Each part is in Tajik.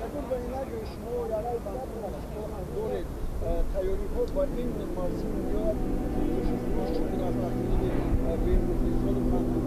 Ташаккур ба инак шумо як шумо ҳам доред тайёриҳо ба ин мавсим ниҳоят пурҷӯшу чӣ гуна аст аз ҷониби бемухлисону фанҳо?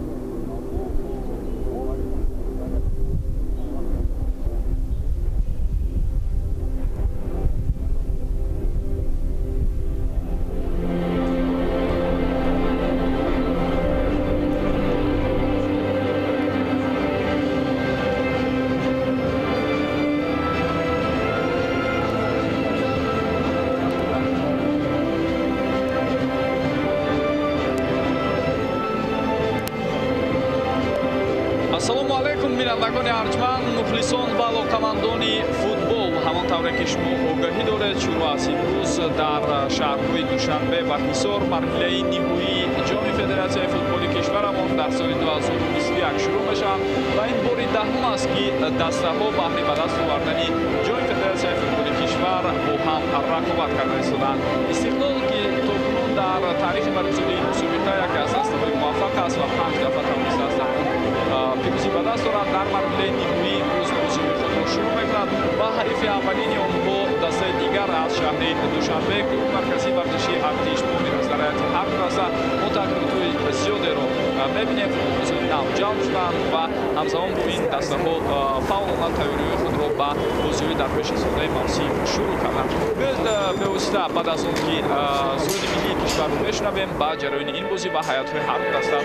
Ассалому алайкум, бинандагони арҷманд, мухлисон ва алоқамандони футбол. Ҳамон тавре ки шумо огаҳӣ доред, шурӯъ аз имрӯз дар шаҳрҳои Душанбе ва Ҳисор марҳилаи ниҳоии ҷоми Федератсияи футболи кишварамон дар соли 2021 шурӯъ мешаванд ва ин бори даҳум аст, ки дастаҳо баҳри ба даст овардани ҷоми Федератсияи футболи кишвар бо ҳам рақобат карда истоданд. Истиқлол, ки то кунун дар таърихи баргузории мусобиқа яке аз дастаҳои муваффақ аст ва 5 дафъа тавонистааст дар он пирӯзӣ ба даст орад, дар марҳилаи ниҳоии имрӯз бозиҳои худро шурӯъ мекунад ва ҳарифи аввалини онҳо дастаи дигар аз шаҳри Душанбе, клуби марказии варзишии Артиш Помир аст. Дар ҳайати ҳар ду даста мо тағйиротҳои зиёдеро мебинем, футболбозони нав ҷалб шуданд ва ҳамзамон бо ин дастаҳо фаъолона тайёриҳои худро ба бозиҳои дар пеш истодаи мавсим шурӯъ карданд. Биёед бевосита баъд аз он ки суруди миллии кишварро мешунавем, ба ҷараёни ин бозӣ ва ҳайатҳои ҳар ду даста.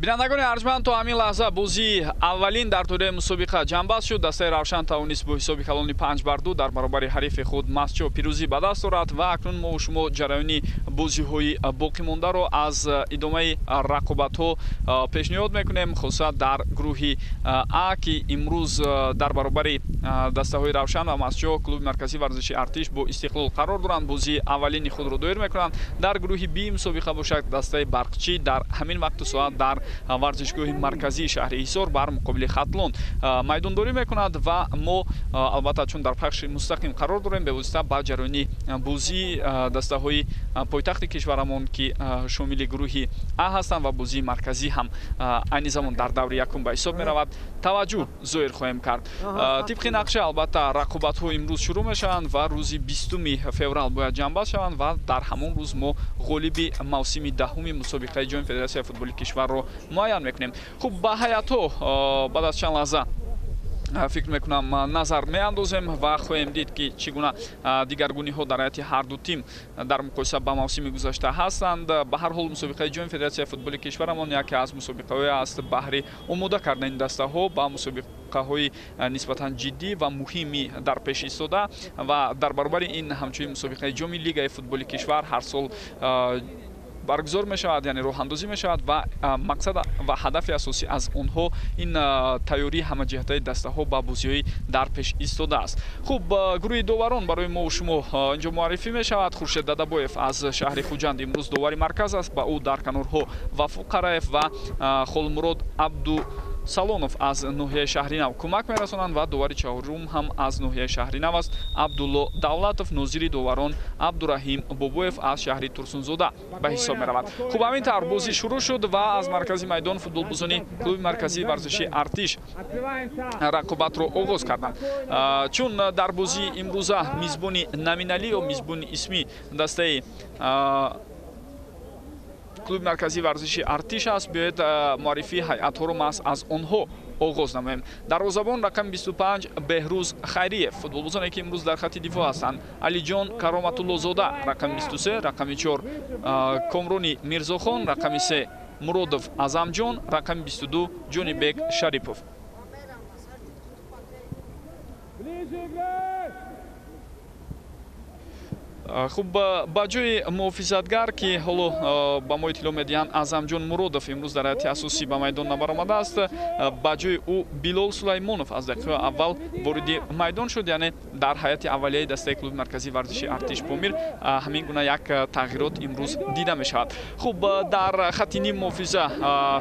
Бинандагони арҷманд, то ҳамин лаҳза бозии аввалин дар доираи мусобиқа ҷамъбаст шуд. Дастаи Равшан тавонист бо ҳисоби калони 5-2 дар баробари ҳарифи худ Масчо пирӯзӣ ба даст орад ва акнун мо шумо ҷараёни бозиҳои боқимондаро аз идомаи рақобатҳо пешниҳод мекунем, хусусан дар гурӯҳи А, ки имрӯз дар баробари дастаҳои Равшан ва Масчо клуби марказии варзиши Артиш бо Истиқлол қарор доранд. Бозии аввалини худро доир мекунанд. Дар гурӯҳи Б мусобиқа бошад, дастаи Барқчӣ дар ҳамин вақту соат дар варзишгоҳи марказии шаҳри Ҳисор бар муқобили Хатлон майдондорӣ мекунад ва мо албатта чун дар пахши мустақим қарор дорем, бевосита ба ҷараёни бозии дастаҳои пойтахти кишварамон, ки шомили гурӯҳи А ҳастанд ва бозии марказӣ ҳам айни замон дар даври якум ба ҳисоб меравад, таваҷҷӯҳ зоҳир хоҳем кард. Тибқи нақша албатта рақобатҳо имрӯз шурӯъ мешаванд ва рӯзи 20 феврал бояд ҷамъбаст шаванд ва дар ҳамон рӯз мо ғолиби мавсими даҳуми мусобиқаи ҷоми Федератсияи футболи кишварро муайян мекунем. Хуб, ба ҳайатҳо баъд аз чанд лаҳза фикр мекунам назар меандозем ва хоҳем дид, ки чӣ гуна дигаргуниҳо дар ҳайати ҳар ду тим дар муқоиса ба мавсими гузашта ҳастанд. Ба ҳар ҳол мусобиқаи ҷоми Федератсияи футболи кишварамон яке аз мусобиқаҳое аст баҳри омода кардани дастаҳо ба мусобиқаҳои нисбатан ҷиддӣ ва муҳими дар пеш истода ва дар баробари ин ҳамчунин мусобиқаи ҷоми лигаи футболи кишвар ҳар сол Баргузор мешавад, яъне роҳандозӣ мешавад ва мақсад ва ҳадафи асосӣ аз онҳо ин тайёрии ҳамаҷиҳатаи дастаҳо ба бозиҳои дар пеш истодааст. Хуб, гурӯҳи доварон барои мо шумо инҷо муаррифӣ мешавад. Хуршед Дадабоев аз шаҳри Хуҷанд имрӯз довари марказ аст. Ба ӯ дар канорҳо Вафо Қараев ва Холмурод Абду Салонов аз ноҳияи Шаҳринав кӯмак мерасонанд ва довари чаҳорум ҳам аз ноҳияи Шаҳринав аст Абдулло Давлатов. Нозири доварон Абдураҳим Бобоев аз шаҳри Турсунзода ба ҳисоб меравад. Хуб, ҳамин тавр бозӣ шурӯъ шуд ва аз маркази майдон футболбозони клуби марказии варзишии Артиш рақобатро оғоз карданд. Чун дар бозии имрӯза мизбони номиналӣ ё мизбони исмӣ дастаи клуби марказии варзиши Артиш аст, биёед муаррифии ҳайатҳоро маҳз аз онҳо оғоз намоем. Дарвозабон рақами 25 Беҳрӯз Хайриев, футболбозоне ки имрӯз дар хати дифоъ ҳастанд Алиҷон Кароматуллозода рақами 23, рақами 4 Комрони Мирзохон, рақами 3 Муродов Азамҷон, рақами 22 Ҷонибек Шарипов. Хуб, ба ҷои муҳофизатгар, ки ҳоло ба мо иттилоъ медиҳанд, Азамҷон Муродов имрӯз дар ҳайати асосӣ ба майдон набаромадааст. Ба ҷои ӯ Билол Сулаймонов аз дақиқаи аввал вориди майдон шуд, яъне дар ҳайати аввалияи дастаи клуби марказии варзиши Артиш Помир ҳамин гуна як тағйирот имрӯз дида мешавад. Хуб, дар хати ним муҳофиза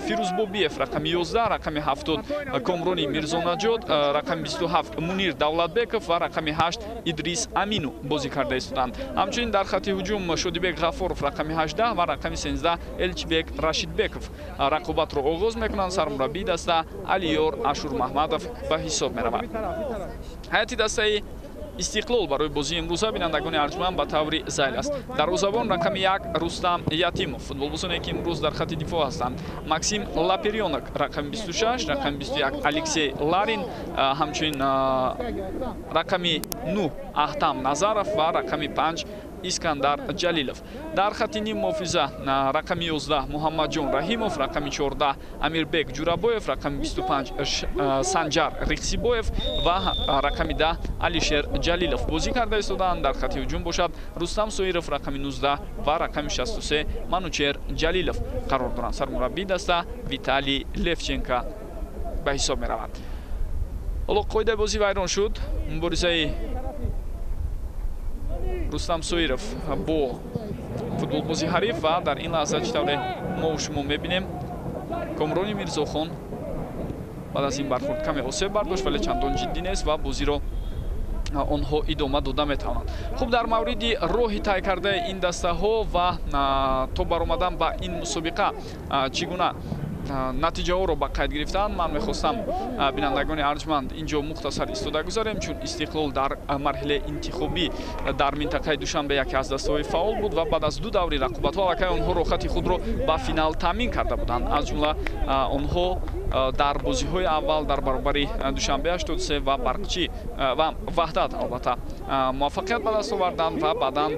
Фирӯз Бобиев рақами 11, рақами 70 Комрони Мирзонаҷод, рақами 27 Мунир Давлатбеков ва рақами 8 Идрис Амину бозӣ карда истоданд. Ҳамчунин дар хати ҳуҷум Шодибек Ғафоров рақами 18 ва рақами 13 Элчибек Рашидбеков рақобатро оғоз мекунанд. Сармураббии даста Алиёр Ашурмаҳмадов ба ҳисоб меравад. Ҳайати дастаи Истиқлол барои бозии имрӯза, бинандагони арҷманд, ба таври зайл аст. Дарвозабон рақами 1 Рустам Ятимов, футболбозоне ки имрӯз дар хати дифоъ ҳастанд Максим Лаперёнок рақами 26, рақами 21 Алексей Ларин, ҳамчунин рақами 9 Аҳтам Назаров ва рақами 5 Искандар Ҷалилов. Дар хати ним муҳофиза рақами 11 Муҳаммадҷон Раҳимов, рақами 14 Амирбек Ҷурабоев, рақами 25 Санҷар Рихсибоев ва рақами 10 Алишер Ҷалилов бозӣ карда истоданд. Дар хати ҳуҷум бошад Рустам Соиров рақами 19 ва рақами 63 Манучер Ҷалилов қарор доранд. Сармураббии даста Виталий Левченко ба ҳисоб меравад. Ҳоло қоидаи бозӣ вайрон шуд. Муборизаи Рустам Соиров бо футболбози ҳариф ва дар ин лаҳза чӣ тавре мо шумо мебинем, Комрони Мирзохон баъд аз ин бархӯрд каме осеб бардошт, вале чандон ҷиддӣ нест ва бозиро онҳо идома дода метавонанд. Хуб, дар мавриди роҳи тай кардаи ин дастаҳо ва то баромадан ба ин мусобиқа чӣ гуна натиҷаҳоро ба қайд гирифтанд, ман мехостам, бинандагони арҷманд, инҷо мухтасар истода гузарем, чун Истиқлол дар марҳилаи интихобӣ дар минтақаи Душанбе яке аз дастаҳои фаъол буд ва баъд аз ду даври рақобатҳо аллакай онҳо роҳхати худро ба финал таъмин карда буданд. Аз ҷумла онҳо дар бозиҳои аввал дар баробари Душанбе 83 ва Барқчӣ ва Ваҳдат албатта муваффақият ба даст оварданд ва баъдан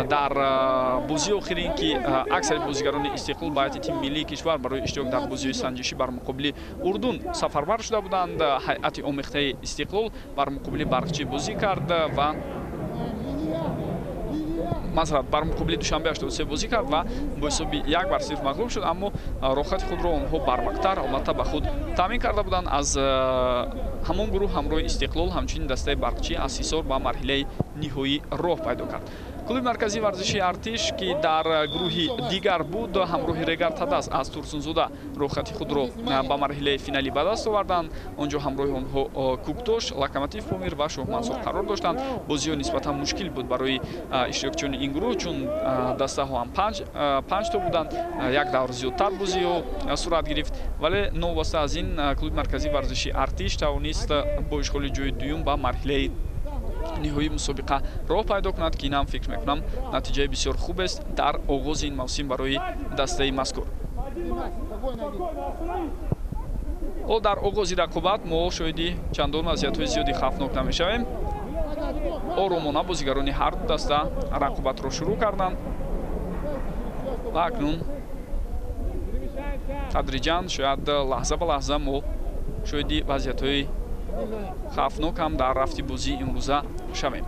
дар бозии охирин, ки аксари бозигарони Истиқлол ба ҳайати тими миллии кишвар барои иштирок дар бозиҳои санҷишӣ бар муқобили Урдун сафарбар шуда буданд, ҳайати омехтаи Истиқлол бар муқобили Барқчӣ бозӣ кард ва масалан бар муқобили Душанбе 83 бозӣ кард ва бо ҳисоби 1-0 мағлуб шуд, аммо роҳхати худро онҳо барвақттар албатта ба худ таъмин карда буданд. Аз ҳамон гурӯҳ ҳамроҳи Истиқлол ҳамчунин дастаи Барқчӣ аз Ҳисор ба марҳилаи ниҳоӣ роҳ пайдо кард. Клуби марказии варзиши Артиш, ки дар гурӯҳи дигар буд, ҳамроҳи Регар Тадас аз Турсунзода роҳхати худро ба марҳилаи финалӣ ба даст оварданд. Он ҷо ҳамроҳи онҳо Куктош, Локомотив Помир ва Шоҳмансур қарор доштанд. Бозиҳо нисбатан мушкил буд барои иштирокчиёни ин гурӯҳ, чун дастаҳо ҳам панҷ то буданд, як давр зиёдтар бозиҳо сурат гирифт, вале новобаста аз ин клуби марказии варзиши Артиш тавонист бо ишғоли ҷои дуюм ба марҳилаи ниҳоии мусобиқа роҳ пайдо кунад, ки инам фикр мекунам натиҷаи бисёр хубест дар оғози ин мавсим барои дастаи мазкур. Ҳоло дар оғози рақобат мо шоҳиди чандон вазъиятҳои зиёди хавфнок намешавем. Оромона бозигарони ҳар ду даста рақобатро шурӯъ карданд ва акнун тадриҷан шояд лаҳза ба лаҳза мо шоҳиди вазъиятҳои хавфнок ҳам дар рафти бозии имрӯза шавем.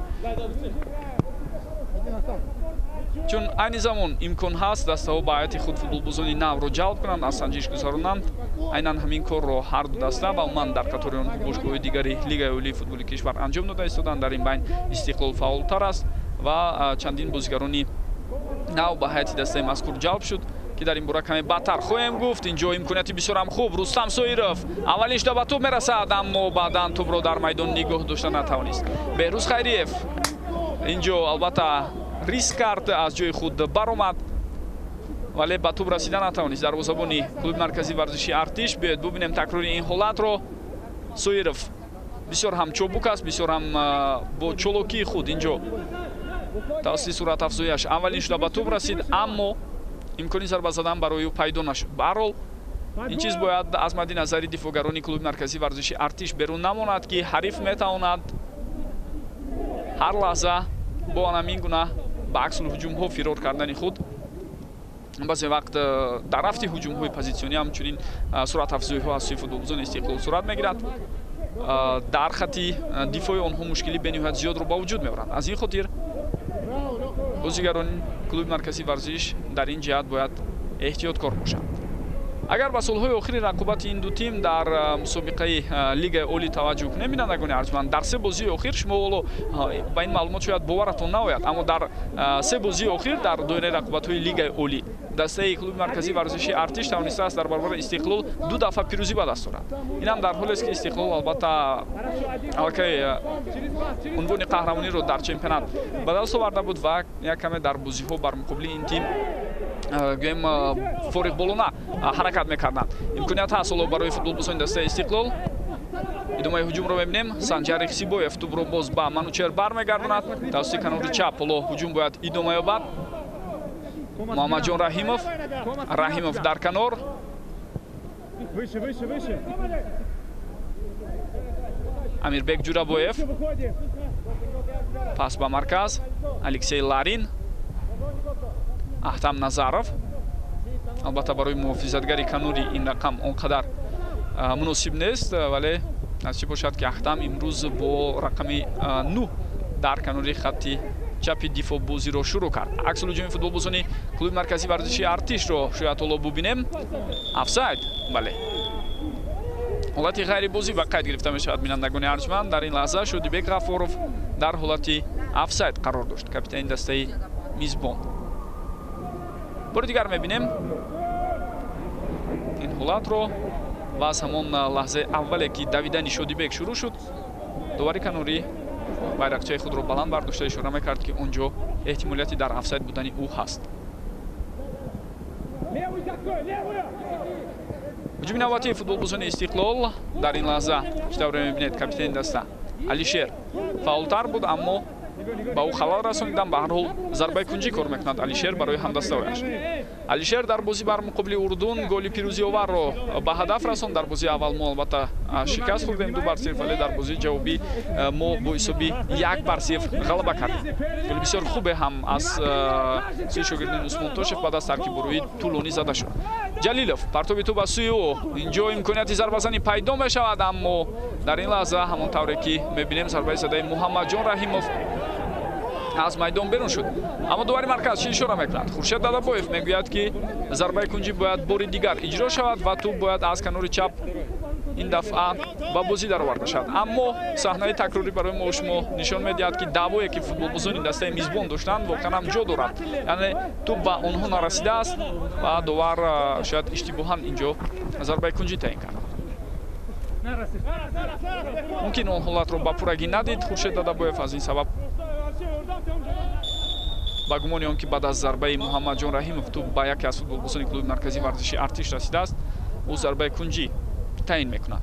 Чун айни замон имкон ҳаст дастаҳо ба ҳайати худ футболбозони навро ҷалб кунанд, аз санҷиш гузаронанд. Айнан ҳамин корро ҳар ду даста ва умуман дар қатори онҳо бошгоҳҳои дигари Лигаи олии футболи кишвар анҷом дода истоданд. Дар ин байн Истиқлол фаъолтар аст ва чандин бозигарони нав ба ҳайати дастаи мазкур ҷалб шуд, ки дар ин бора каме баъдтар хоҳем гуфт. Инҷо имконияти бисёрам хуб, Рустам Соиров аввалин шуда ба тӯб мерасад, аммо баъдан тӯбро дар майдон нигоҳ дошта натавонист. Беҳрӯз Хайриев инҷо албатта риск кард, аз ҷои худ баромад, вале ба тӯб расида натавонист. Дарвозабони клуби марказии варзиши Артиш. Биёед бубинем такрори ин ҳолатро. Соиров бисёр ҳам чобук аст, бисёр ҳам бо чолокии худ инҷо тавассути суръатафзояш аввалин шуда ба тӯб расид, аммо имкони зарба задан барои ӯ пайдо нашуд. Баҳрҳол ин чиз бояд аз мадди назари дифоъгарони клуби марказии варзиши Артиш берун намонад, ки ҳариф метавонад ҳар лаҳза бо ҳамин гуна ба аксулҳуҷумҳо фирор кардани худ, баъзе вақт дар рафти ҳуҷумҳои позитсионӣ ҳамчунин суръатафзоиҳо аз сӯи футболбозони Истиқлол сурат мегирад, дар хатти дифои онҳо мушкили бениҳоят зиёдро ба вуҷуд меоранд. Аз ин хотир бозигарони клуби марказии варзиш дар ин ҷиҳат бояд эҳтиёткор бошанд. Агар ба солҳои охири рақобати ин ду тим дар мусобиқаи Лигаи олӣ таваҷҷӯҳ кунем, бинандагони арҷманд, дар се бозии охир шумо ҳоло ба ин маълумот шояд боваратон наояд, аммо дар се бозии охир дар доираи рақобатҳои Лигаи олӣ дастаи клуби марказии варзиши Артиш тавонистааст дар баробари Истиқлол ду дафъа пирӯзӣ ба даст орад. Ин ҳам дар ҳолест, ки Истиқлол албатта аллакай унвони қаҳрамониро дар чемпионат ба даст оварда буд ва як каме дар бозиҳо бар муқобили ин тим гӯем фориғболона ҳаракат мекарданд. Имконият ҳаст ҳоло барои футболбозони дастаи Истиқлол. Идомаи ҳуҷумро мебинем. Санҷар Ихсибоев тӯбро боз ба Манучер бармегардонад. Тавассути канори чап ҳоло ҳуҷум бояд идома ёбад. Муҳаммадҷон Раҳимов, Раҳимов дар канор. Амирбек Ҷурабоев пас ба марказ. Алексей Ларин, Аҳтам Назаров. Албатта барои муҳофизатгари канори ин рақам он қадар муносиб нест, вале насиб бошад, ки Аҳтам имрӯз бо рақами 9 дар канори хатти чапи дифоъ бозиро шурӯъ кард. Аксулҳуҷуми футболбозони клуби марказии варзиши Артишро шояд ҳоло бубинем. Офсайд, бале, ҳолати ғайрибозӣ ба қайд гирифта мешавад. Бинандагони арҷманд, дар ин лаҳза Шодибек Ғафуров дар ҳолати офсайд қарор дошт, капитани дастаи мизбон. Бори дигар мебинем ин ҳолатро ва аз ҳамон лаҳзаи аввале, ки давидани Шодибек шурӯъ шуд, довари канорӣ байрақчаи худро баланд бардошта ишора мекард, ки он ҷо эҳтимолияти дар офсайд будани ӯ ҳаст. Ҳуҷуми навбатии футболбозони Истиқлол дар ин лаҳза чӣ тавре мебинед, капитани даста Алишер фаъолтар буд, аммо ба ӯ халал расонидан. Ба ҳар ҳол зарбаи кунҷӣ кор мекунад Алишер барои ҳамдаставояш. Алишер дар бозӣ бар муқобили Урдун голи пирӯзиоварро ба ҳадаф расон. Дар бозии аввал мо албатта шикаст хӯрдем 2-0, вале дар бозии ҷавобӣ мо бо ҳисоби 1-0 ғалаба кардем. Голи бисёр хубе ҳам аз сӯи шогирдони Усмон Тошев баъд аз таркибурӯи тӯлонӣ зада шуд. Ҷалилов партоби тӯб аз сӯи ӯ, инҷо имконияти зарбазанӣ пайдо мешавад, аммо дар ин лаҳза ҳамон тавре ки мебинем зарбаи задаи Муҳаммадҷон Раҳимов аз майдон берун шуд. Аммо довари марказ чӣ ишора мекунад? Хуршед Дадабоев мегӯяд, ки зарбаи кунҷӣ бояд бори дигар иҷро шавад ва тӯб бояд аз канори чап ин дафъа ба бозӣ дароварда шавад. Аммо саҳнаи такрорӣ барои мо шумо нишон медиҳад, ки даъвое, ки футболбозони дастаи мизбон доштанд, воқеан ҳам ҷо дорад. Яъне тӯб ба онҳо нарасидааст ва довар шояд иштибоҳан инҷо зарбаи кунҷӣ таъин кард. Мумкин он ҳолатро ба пуррагӣ надид Хуршед Дадабоев, аз ин сабаб ба гумони он ки баъд аз зарбаи Муҳаммадҷон Раҳимов тӯб ба яке аз футболбозони клуби марказии варзиши Артиш расидааст, ӯ зарбаи кунҷӣ таъин мекунад.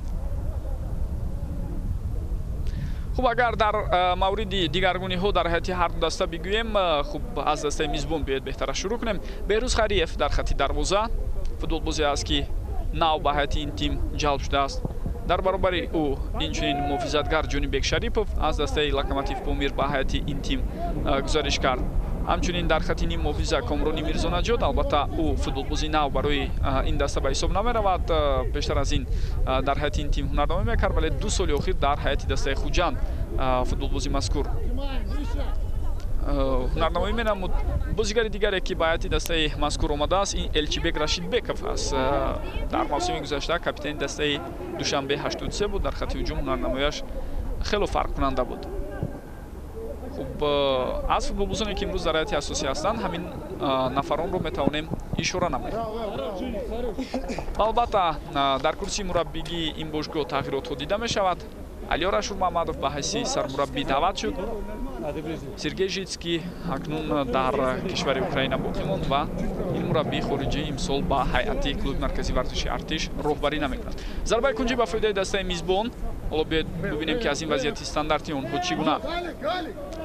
Хуб, агар дар мавриди дигаргуниҳо дар ҳайати ҳар ду даста бигӯем, хуб аз дастаи мизбон биёед беҳтара шурӯъ кунем. Беҳрӯз Хариев дар хатти дарвоза, футболбозе аст, ки нав ба ҳайати ин тим ҷалб шудааст. Дар баробари ӯ инчунин муҳофизатгар Ҷонибек Шарипов аз дастаи Локомотив Помир ба ҳайати ин тим гузариш кард. Ҳамчунин дар хатти ним муҳофиза Комрони Мирзонаҷод, албатта ӯ футболбози нав барои ин даста ба ҳисоб намеравад. Пештар аз ин дар ҳайати ин тим ҳунарнамоӣ мекард, вале 2 соли охир дар ҳайати дастаи Хуҷанд футболбози мазкур ҳунарнамоӣ менамуд. Бозигари дигаре, ки ба ҳайати дастаи мазкур омадааст, ин Элчибек Рашидбеков аст. Дар мавсими гузашта капитани дастаи Душанбе 83 буд. Дар хати ҳуҷум ҳунарнамояш хело фарқкунанда буд. Хуб, аз футболбозоне, ки имрӯз дар ҳайати асосӣ ҳастанд, ҳамин нафаронро метавонем ишора намоем. Албатта, дар курсии мураббигии ин бошгоҳ тағйиротҳо дида мешавад. Алиёр Ашурмамадов ба ҳайси сармураббӣ даъват шуд. Сергей Житский акнун дар кишвари Украина боқӣ монд ва ин мураббии хориҷӣ имсол ба ҳайати клуби марказии варзиши Артиш роҳбарӣ намекунад. Зарбаи кунҷӣ ба фоидаи дастаи мизбон. Ҳоло биёед бибинем, ки аз ин вазъияти стандартӣ онҳо чӣ гуна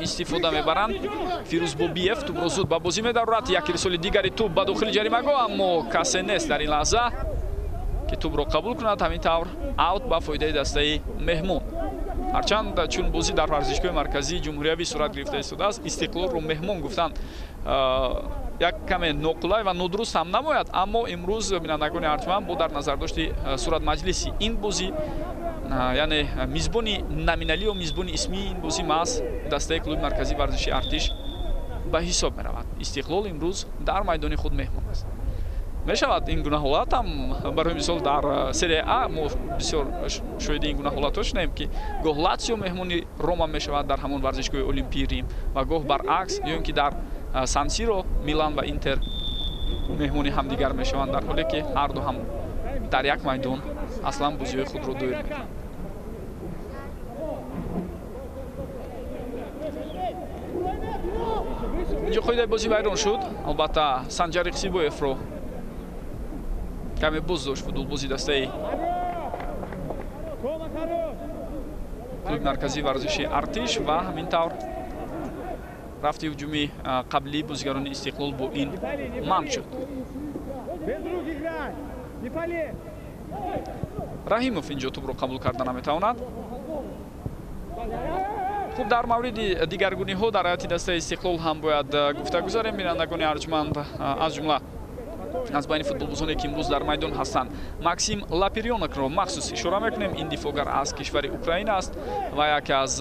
истифода мебаранд. Фирӯз Бобиев тӯбро зуд ба бозӣ медарорад. Як ирсоли дигари тӯб ба дохили ҷаримагоҳ, аммо касе нест дар ин лаҳза, ки тӯбро қабул кунад. Ҳамин тавр аут ба фоидаи дастаи меҳмон. Ҳарчанд чун бозӣ дар варзишгоҳи марказии ҷумҳуриявӣ сурат гирифта истодааст, Истиқлолро меҳмон гуфтан як каме ноқулай ва нодуруст ҳам намояд, аммо имрӯз, бинандагони арҷманд, бо дар назардошти суратмаҷлиси ин бозӣ, яъне мизбони номиналӣ ё мизбони исмии ин бозӣ маҳз дастаи клуби марказии варзиши Артиш ба ҳисоб меравад. Истиқлол имрӯз дар майдони худ меҳмон аст. Мешавад ин гуна ҳолат ҳам, барои мисол, дар Серия А мо бисёр шоҳиди ин гуна ҳолатҳо шудаем, ки гоҳ Латсио меҳмони Рома мешавад дар ҳамон варзишгоҳи Олимпии Рим ва гоҳ баръакс, ё ин ки дар Сан-Сиро Милан ва Интер меҳмони ҳамдигар мешаванд, дар ҳоле ки ҳарду ҳам дар як майдон аслан бозиҳои худро доир мекунанд. Инҷо қоидаи бозӣ вайрон шуд. Албатта, Санҷар Иқсибоевро каме боз дошт футболбози дастаи клуби марказии варзиши Артиш ва ҳамин тавр рафти ҳуҷуми қаблии бозигарони Истиқлол бо ин манъ шуд. Раҳимов инҷо тӯбро қабул карда наметавонад. Хуб, дар мавриди дигаргуниҳо дар ҳайати дастаи Истиқлол ҳам бояд гуфта гузарем, бинандагони арҷманд. Аз ҷумла аз байни футболбозоне, ки имрӯз дар майдон ҳастанд, Максим Лапирёнокро махсус ишора мекунем. Ин дифоъгар аз кишвари Украина аст ва яке аз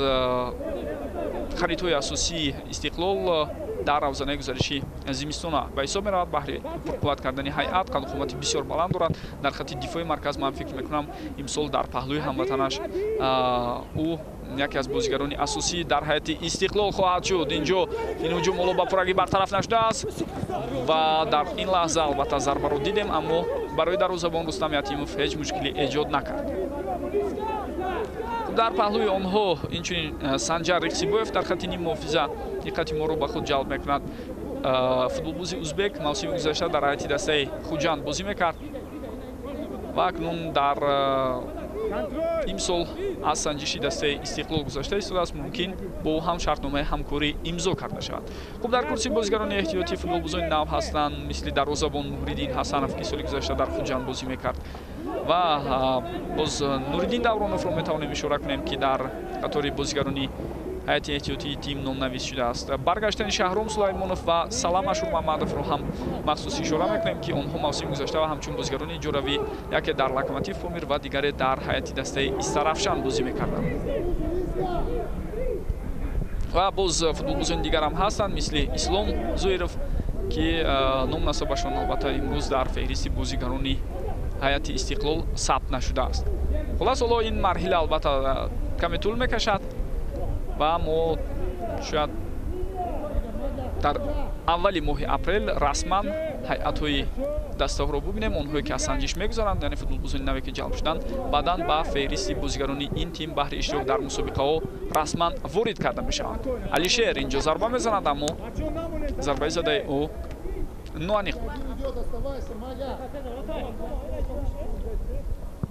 харидҳои асосии Истиқлол дар равзанаи гузариши зимистона ба ҳисоб меравад. Баҳри пурқувват кардани ҳайат қадқомати бисёр баланд дорад. Дар хати дифои марказ, ман фикр мекунам, имсол дар паҳлӯи ҳамватанаш ӯ яке аз бозигарони асосӣ дар ҳайати Истиқлол хоҳад шуд. Инҷо ин ҳуҷум ҳоло ба пуррагӣ бартараф нашудааст ва дар ин лаҳза албатта зарбаро дидем, аммо барои дарвозабон Рустам Ятимов ҳеҷ мушкилӣ эҷод накард. Дар паҳлӯи онҳо инчунин Санҷар Иқсибоев дар хати ним муҳофиза диққати моро ба худ ҷалб мекунад. Футболбози узбек мавсими гузашта дар ҳайати дастаи Хуҷанд бозӣ мекард ва акнун дар имсол аз санҷиши дастаи Истиқлол гузашта истодааст. Мумкин бо ӯ ҳам шартномаи ҳамкорӣ имзо карда шавад. Хуб, дар курси бозигарони эҳтиётӣ футболбозони нав ҳастанд, мисли дарвозабон Муҳриддин Ҳасанов, ки соли гузашта дар Хуҷанд бозӣ мекард, ва боз Нуриддин Давроновро метавонем ишора кунем, ки дар қатори бозигарони ҳайати эҳтиётии тим номнавис шудааст. Баргаштани Шаҳром Сулаймонов ва Салам Ашурмамадовро ҳам махсус ишора мекунем, ки онҳо мавсими гузашта ва ҳамчун бозигарони иҷоравӣ яке дар Локомотив Помир ва дигаре дар ҳайати дастаи Истарафшан бозӣ мекарданд. Ва боз футболбозони дигарам ҳастанд, мисли Ислом Зоиров, ки номнасабашон албатта имрӯз дар феҳристи бозигарони ҳайати Истиқлол сабт нашудааст. Хулас, ҳоло ин марҳила албатта каме тӯл мекашад ва мо шояд дар аввали моҳи апрел расман ҳайатҳои дастаҳоро бубинем, онҳое ки аз санҷиш мегузаранд, яъне футболбозони наве, ки ҷалб шуданд, баъдан ба феҳристи бозигарони ин тим баҳри иштирок дар мусобиқаҳо расман ворид карда мешаванд. Алишер инҷо зарба мезанад, аммо зарбаи задаи ӯ ноаниқ буд.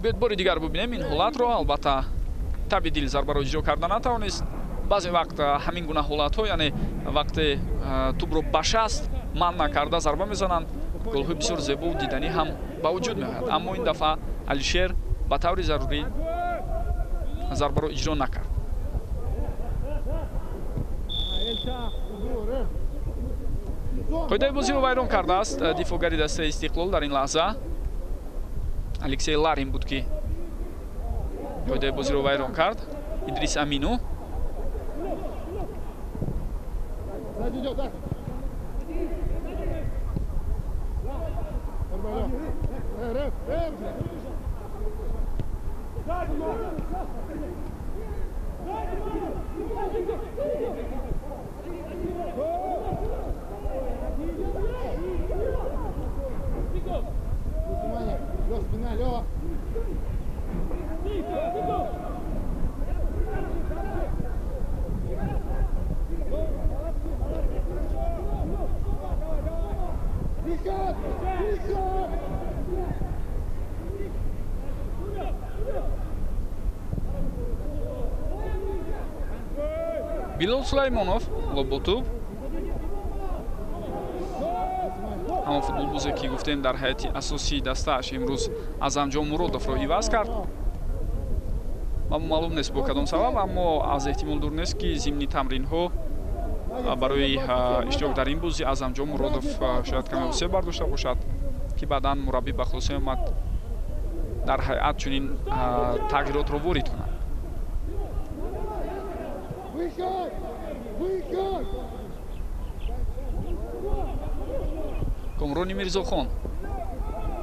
Биёед бори дигар бубинем ин ҳолатро. Албатта, таби дил зарбаро иҷро карда натавонист. Баъзе вақт ҳамин гуна ҳолатҳо, яъне вақте тӯбро ба шаст манъ накарда зарба мезананд, голҳои бисёр зебову диданӣ ҳам ба вуҷуд меояд, аммо ин дафъа Алишер ба таври зарурӣ зарбаро иҷро накард. Қоидаи бозиро вайрон кардааст дифоъгари дастаи Истиқлол. Дар ин лаҳза Алексей Ларин буд, ки қоидаи бозиро вайрон кард. Идрис Амину. Билол Сулаймонов лобо тӯб, ҳамон футболбозе, ки гуфтем, дар ҳайати асосии дастааш имрӯз Азамҷон Муродовро иваз кард ва маълум нест, бо кадом сабаб, аммо аз эҳтимол дур нест, ки зимни тамринҳо барои иштирок дар ин бозӣ Азамҷон Муродов шояд каме осеб бардошта бошад, ки баъдан мураббӣ ба хулоса омад дар ҳайат чунин тағйиротро ворид кунад. Комрони Мирзохон,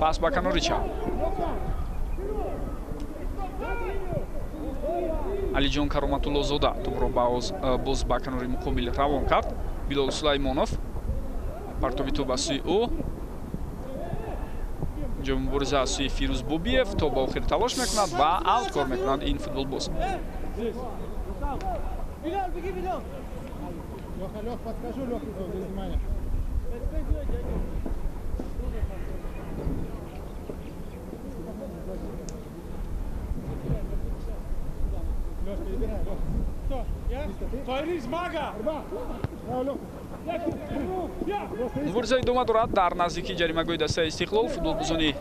пас ба канори чап, Алиҷон Кароматуллозода тӯбро боз ба канори муқобил равон кард. Билол Сулаймонов, партоби тӯб аз сӯи ӯ. Инҷо мубориза аз сӯи Фирӯз Бобиев, то ба охир талош мекунад ва аут кор мекунад ин футболбоз. Леха, Лех, подскажу, Леха, внимание. Лех, перебирай, Лех. Кто? Я? Тоирис Мага! Браво, Леха. Мубориза идома дорад дар наздикии ҷаримагоҳи дастаи Истиқлол. Футболбозони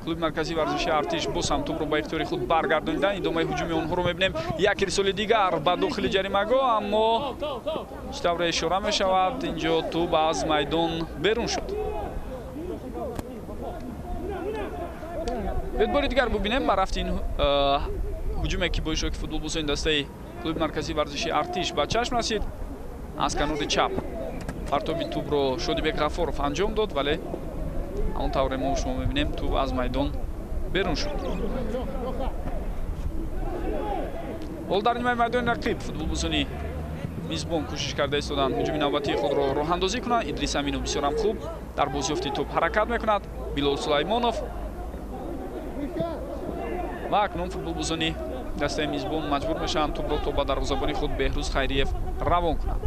клуби марказии варзиши Артиш боз ҳам тӯбро ба ихтиёри худ баргардониданд. Идомаи ҳуҷуми онҳоро мебинем. Як ирсоли дигар ба дохили ҷаримагоҳ, аммо чӣ тавре ишора мешавад, инҷо тӯб аз майдон берун шуд. Биёед, бори дигар бубинем ба рафти ин ҳуҷуме, ки бо иштироки футболбозони дастаи клуби марказии варзиши Артиш ба чашм расид. Аз канори чап партоби тӯбро Шодибек Ғафоров анҷом дод, вале ҳамон тавре мо шумо мебинем, тӯб аз майдон берун шуд. Ҳол дар нимаи майдони рақиб футболбозони мизбон кӯшиш карда истоданд ҳуҷуми навбатии худро роҳандозӣ кунанд. Идрис Аминов бисёрам хуб дар бозёфти тӯб ҳаракат мекунад. Билол Сулаймонов, ва акнун футболбозони дастаи мизбон маҷбур мешаванд тӯбро то ба дарвозабони худ Беҳрӯз Хайриев равон кунанд.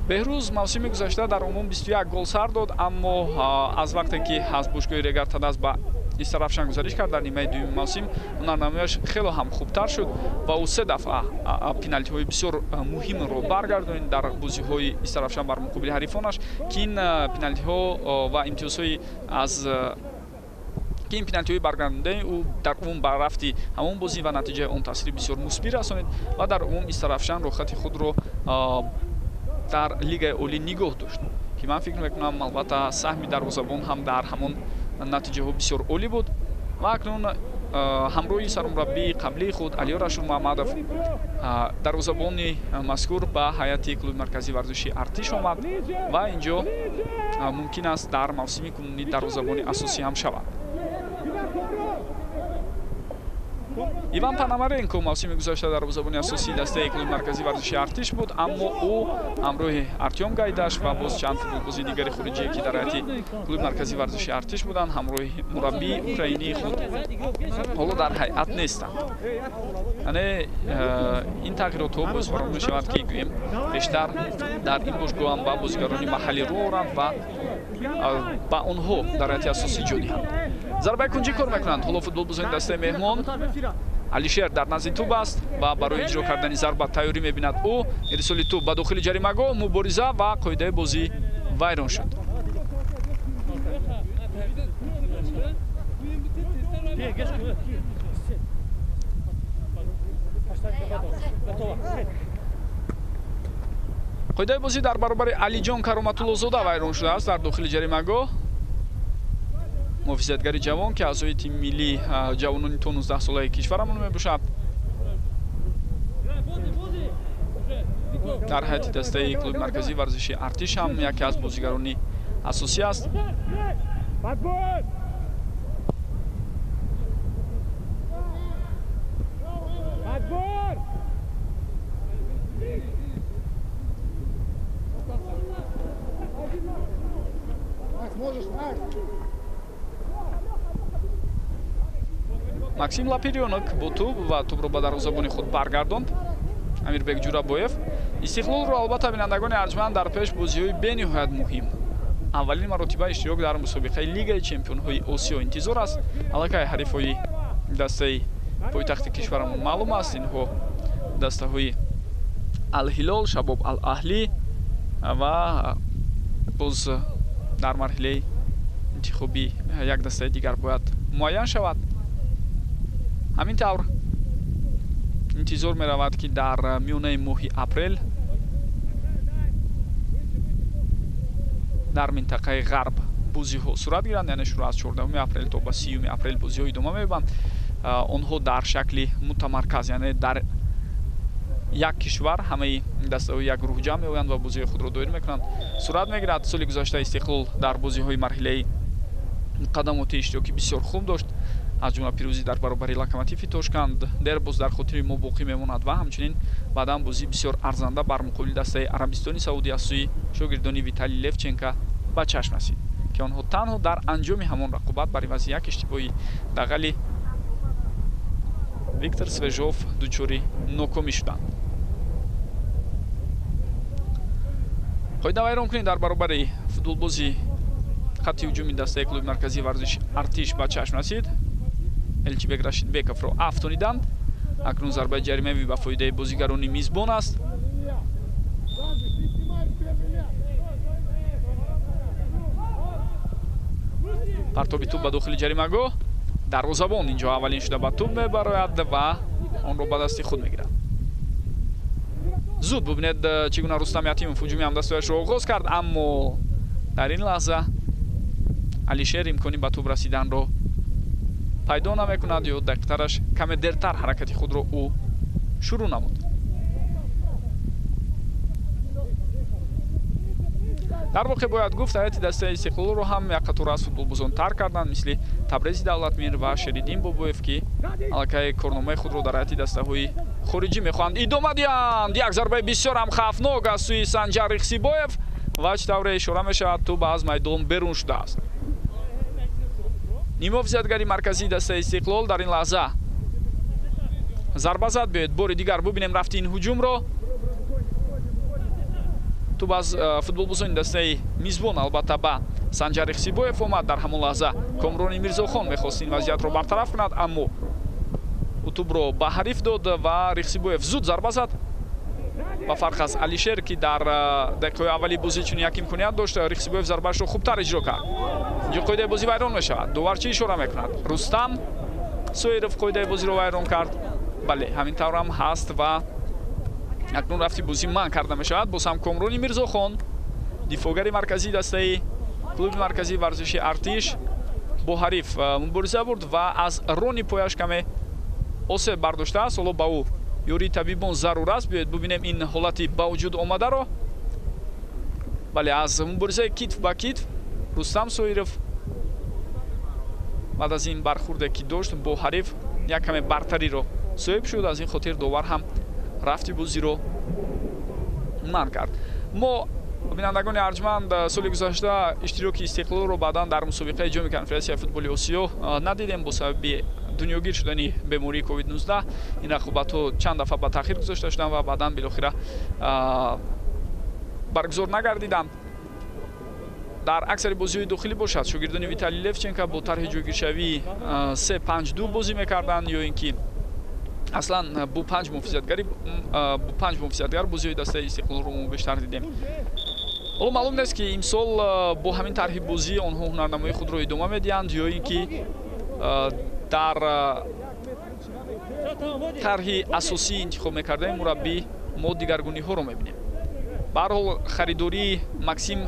Беҳрӯз мавсими гузашта дар умум 21 гол сар дод, аммо аз вақте ки аз бошгоҳи Регар Тадаз ба Истарафшан гузариш кард, дар нимаи дуюми мавсим ҳунарнамояш хело ҳам хубтар шуд ва ӯ се дафъа пеналтиҳои бисёр муҳимро баргардонид дар бозиҳои Истарафшан бар муқобили ҳарифонаш, ки ин пеналтиҳо ва имтиёзҳои аз ки ин пеналтиҳои баргардондаи ӯ дар умум ба рафти ҳамон бозӣ ва натиҷаи он таъсири бисёр мусбӣ расонид ва дар умум Истарафшан рӯхати худро дар лигаи олӣ нигоҳ дошт, ки ман фикр мекунам, албатта, саҳми дарвозабон ҳам дар ҳамон натиҷаҳо бисёр олӣ буд. Ва акнун ҳамроҳи сармураббии қаблии худ Алиёр Ашурмуҳаммадов дарвозабони мазкур ба ҳайати клуби марказии варзиши Артиш омад ва инҷо мумкин аст дар мавсими кунунӣ дарвозабони асосӣ ҳам шавад. Иван Пономаренко мавсими гузашта дарвозабони асосии дастаи клуби марказии варзиши Артиш буд, аммо ӯ ҳамроҳи Артём Гайдаш ва боз чанд футболбози дигари хориҷие, ки дар ҳайати клуби марказии варзиши Артиш буданд, ҳамроҳи мураббии украинии худ ҳоло дар ҳайат нестанд. Яъне ин тағйиротҳо боз барон мешавад, ки гӯем, бештар дар ин бошгоҳ ҳам ба бозигарони маҳаллӣ рӯ оранд ва ба онҳо дар ҳайати асосӣ ҷо диҳанд. Зарбаи кунҷӣ кор мекунанд ҳоло футболбозони дастаи меҳмон. Алишер дар назди тӯб аст ва барои иҷро кардани зарба тайёрӣ мебинад ӯ. Ирсоли тӯб ба дохили ҷаримагоҳ, мубориза ва қоидаи бозӣ вайрон шуд. Қоидаи бозӣ дар баробари Алиҷон Кароматуллозода вайрон шудааст дар дохили ҷаримагоҳ. Муҳофизатгари ҷавон, ки аъзои тими миллии ҷавонони то 19 солаи кишварамон мебошад. Дар ҳайати дастаи клуби марказии варзиши Артиш ҳам яке аз бозигарони асосӣ аст. Максим Лапирёнок бо тӯб ва тӯбро ба дарвозабони худ баргардонд. Амирбек Ҷурабоев. Истиқлолро албатта бинандагони арҷманд дар пеш бозиҳои бениҳоят муҳим. Аввалин маротиба иштирок дар мусобиқаи Лигаи чемпионҳои Осиё интизор аст. Аллакай ҳарифҳои дастаи пойтахти кишварамон маълум аст. Инҳо дастаҳои Ал-Ҳилол, Шабоб Ал-Аҳлӣ ва боз дар марҳилаи интихобӣ як дастаи дигар бояд муайян шавад. Ҳамин тавр интизор меравад, ки дар миёнаи моҳи апрел дар минтақаи ғарб бозиҳо сурат гиранд, яъне шурӯъ аз 14 апрел то ба 30 апрел бозиҳо идома меёбанд. Онҳо дар шакли мутамарказ, яъне дар як кишвар ҳамаи дастаҳои як гурӯҳ ҷамъ меоянд ва бозиҳои худро доир мекунанд, сурат мегирад. Соли гузашта Истиқлол дар бозиҳои марҳилаи муқаддамоти иштироки бисёр хуб дошт, аз ҷумла пирӯзӣ дар баробари Локомотиви Тошканд дербоз дар хотири мо боқӣ мемонад ва ҳамчунин баъдан бозии бисёр арзанда бар муқобили дастаи Арабистони Саудӣ аз сӯи шогирдони Виталий Левченко ба чашм расид, ки онҳо танҳо дар анҷоми ҳамон рақобат бар ивази як иштибоҳи дағали Виктор Свежов дучори нокомӣ шуданд. Қоида вайронкунӣ дар баробари футболбози хатти ҳуҷуми дастаи клуби марказии варзиши Артиш ба чашм расид. Элчибек Рашидбековро афтониданд. Акнун зарбаи ҷаримавӣ ба фоидаи бозигарони мизбон аст. Партоби тӯб ба дохили ҷаримагоҳ. Дарвозабон инҷо аввалин шуда ба тӯб мебарояд ва онро ба дасти худ мегирад. Зуд бубинед, чӣ гуна Рустам Ятимов ҳуҷуми ҳамдастояшро оғоз кард, аммо дар ин лаҳза Алишер имкони ба тӯб расиданро пайдо намекунад ё дақиқтараш каме дертар ҳаракати худро ӯ шурӯъ намуд. Дар воқеъ бояд гуфт, ҳайати дастаи Истиқлолро ҳам як қатор аз футболбозон тарк карданд, мисли Табрези Давлатмир ва Шериддин Бобоев, ки аллакай корномаи худро дар ҳайати дастаҳои хориҷӣ мехоҳанд идома диҳанд. Як зарбаи бисёр ҳам хавфнок аз сӯи Санҷар Ихсибоев ва чӣ тавре ишора мешавад, тӯб аз майдон берун шудааст. Нимҳофизатгари марказии дастаи Истиқлол дар ин лаҳза зарба зад. Биёед бори дигар бубинем рафти ин ҳуҷумро. Тӯб аз футболбозони дастаи мизбон албатта ба Санҷар Ихсибоев омад. Дар ҳамон лаҳза Комрони Мирзохон мехост ин вазъиятро бартараф кунад, аммо ӯ тӯбро ба ҳариф дод ва Рихсибоев зуд зарба зад. Ба фарқ аз Алишер, ки дар дақиқаҳои аввали бозӣ чунин як имконият дошт, Рихсибоев зарбаашро хубтар иҷро кард. Инҷо қоидаи бозӣ вайрон мешавад. Довар чӣ ишора мекунад? Рустам Соиров қоидаи бозиро вайрон кард. Бале, ҳамин таврам ҳаст ва акнун рафти бозӣ манъ карда мешавад. Боз ҳам Комрони Мирзохон, дифоъгари марказии дастаи клуби марказии варзиши Артиш, бо ҳариф мубориза бурд ва аз рони пояш каме осеб бардоштааст. Ҳоло ба ӯ ёрии табибон зарур аст. Биёед бубинем ин ҳолати ба вуҷуд омадаро. Бале, аз муборизаи китф ба китф Рустам Соиров баъд аз ин бархурде ки дошт бо ҳариф як каме бартариро соҳиб шуд. Аз ин хотир довар ҳам рафти бозиро манъ кард. Мо бинандагони арҷманд соли гузашта иштироки Истиқлолро баъдан дар мусобиқаи ҷоми конфедератсияи футболи Осиё надидем бо сабаби дунёгир шудани бемории COVID-19. Ин рақобатҳо чанд дафъа ба таъхир гузошта шуданд ва баъдан билохира баргузор нагардиданд. Дар аксари бозиҳои дохилӣ бошад, шогирдони Виталий Левченко бо тарҳи ҷойгиршавии 3-5-2 бозӣ мекарданд ё ин ки аслан бо панҷ муҳофизатгар бозиҳои дастаи Истиқлолро мо бештар дидем. Ҳоло маълум нест, ки имсол бо ҳамин тарҳи бозӣ онҳо ҳунарнамоии худро идома медиҳанд ё ин ки дар тарҳи асосии интихоб мекардаи мураббӣ мо дигаргуниҳоро мебинем. Ба ҳар ҳол харидории Максим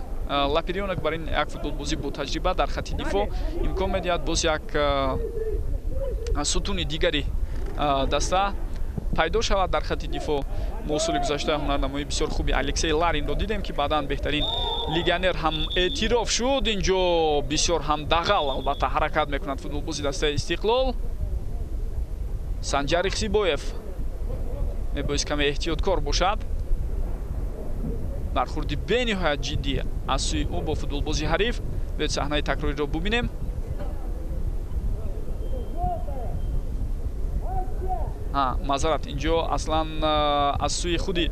Лапирёнок бар ин як футболбозӣ бо таҷриба дар хатти дифоъ имкон медиҳад боз як сутуни дигари даста пайдо шавад дар хати дифоъ. Мо соли гузашта ҳунарнамоии бисёр хуби Алексей Ларинро дидем, ки баъдан беҳтарин легионер ҳам эътироф шуд. Инҷо бисёр ҳам дағал албатта ҳаракат мекунад футболбози дастаи Истиқлол. Санҷар Ихсибоев мебоист каме эҳтиёткор бошад. Бархурди бениҳоят ҷиддӣ аз сӯи ӯ бо футболбози ҳариф. Биёед саҳнаи такрориро бубинем. Маъзарат, инҷо аслан аз сӯи худи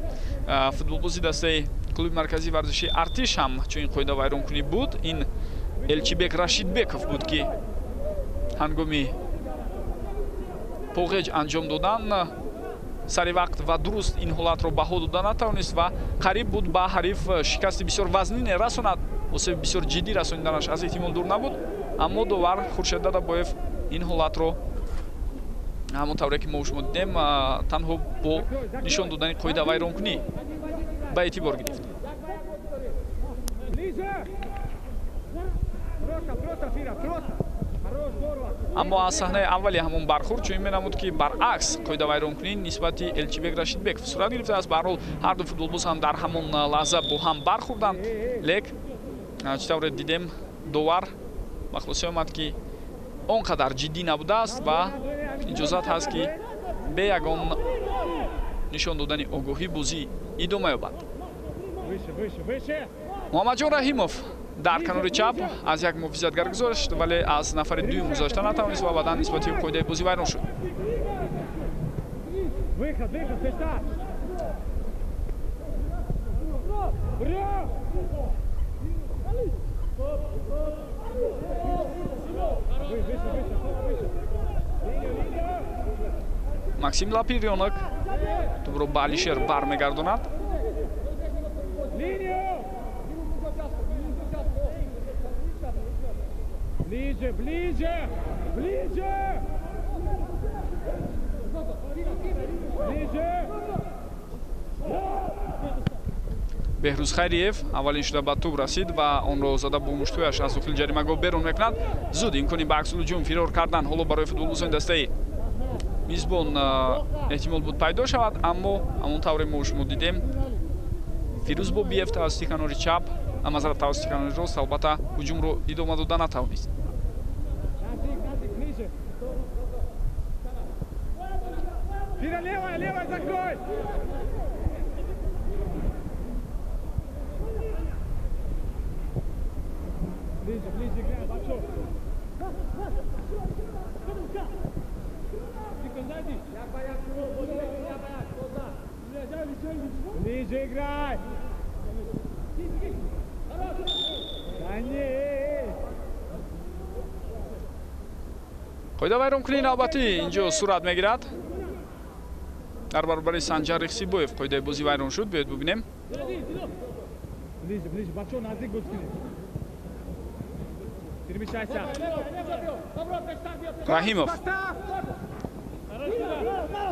футболбози дастаи клуби марказии варзишии Артиш ҳам чунин қоида вайронкунӣ буд. Ин Элчибек Рашидбеков буд, ки ҳангоми поғеҷ анҷом додан сари вақт ва дуруст ин ҳолатро баҳо дода натавонист ва қариб буд ба ҳариф шикасти бисёр вазнине расонад. Осеби бисёр ҷиддӣ расониданаш аз эҳтимол дур набуд, аммо довар Хуршед Дадабоев ин ҳолатро ҳамон тавре ки мо шумо дидем танҳо бо нишон додани қоида вайронкунӣ ба эътибор гирифт. Аммо аз саҳнаи аввали ҳамон бархурд чунин менамуд, ки баръакс қоида вайронкунӣ нисбати Элчибек Рашидбеков сурат гирифтааст. Ба ҳар ҳол ҳар ду футболбоз ҳам дар ҳамон лаҳза бо ҳам бархурданд, лек чӣ тавре дидем довар ба хулоса омад, ки он қадар ҷиддӣ набудааст ва иҷозат ҳаст, ки бе ягон нишон додани огоҳӣ бозӣ идома ёбад. Муҳаммадҷон Раҳимов дар канори чап аз як муҳофизатгар гузошт, вале аз нафари дуюм гузошта натавонист ва баъдан нисбати қоидаи бозӣ вайрон шуд. Максим Лапирёнок тӯбро ба Алишер бармегардонад. Ближе, ближе, ближе! Ближе! Беҳрӯз Хайриев аввалин шуда ба тӯб расид ва онро зада бо муштуяш аз дохили ҷаримагоҳ берун мекунад. Зуд имкони ба аксулҳуҷум фирор кардан ҳоло барои футболбозони дастаи мизбон эҳтимол буд пайдо шавад, аммо ҳамон тавре мо шумо дидем Фирӯз Бобиев тавассути канори чап, мазарат тавассути канори рост албатта ҳуҷумро идома дода натавонист. Ближе играй! Да не! Қоида вайронкунии навбатӣ инҷо сурат мегирад. Дар баробари Санҷар Ихсибоев қоидаи бозӣ вайрон шуд. Биёед бубинем. Ближе, ближе, бачо, наздик буд. Раҳимов.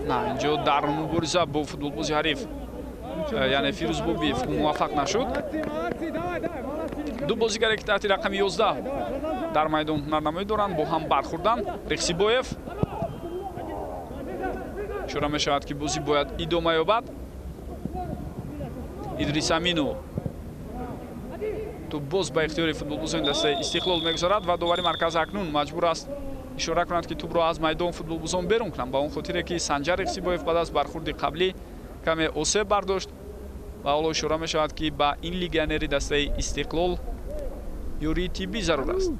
На, инҷо дар мубориза бо футболбози ҳариф, яъне Фирӯз Бобиев муваффақ нашуд. Ду бозигаре, ки таҳти рақами 11 дар майдон ҳунарнамоӣ доранд, бо ҳам бархурданд. Рехсибоев ишора мешавад, ки бозӣ бояд идома ёбад. Идрис Амину тӯб боз ба ихтиёри футболбозони дастаи Истиқлол мегузарад ва довари марказ акнун маҷбур аст ишора кунад, ки тӯбро аз майдон футболбозон берун кунанд, ба он хотире ки Санҷар Ихсибоев баъд аз бархурди қаблӣ каме осеб бардошт ва ҳоло ишора мешавад, ки ба ин легионери дастаи Истиқлол ёрии тиббӣ зарур аст.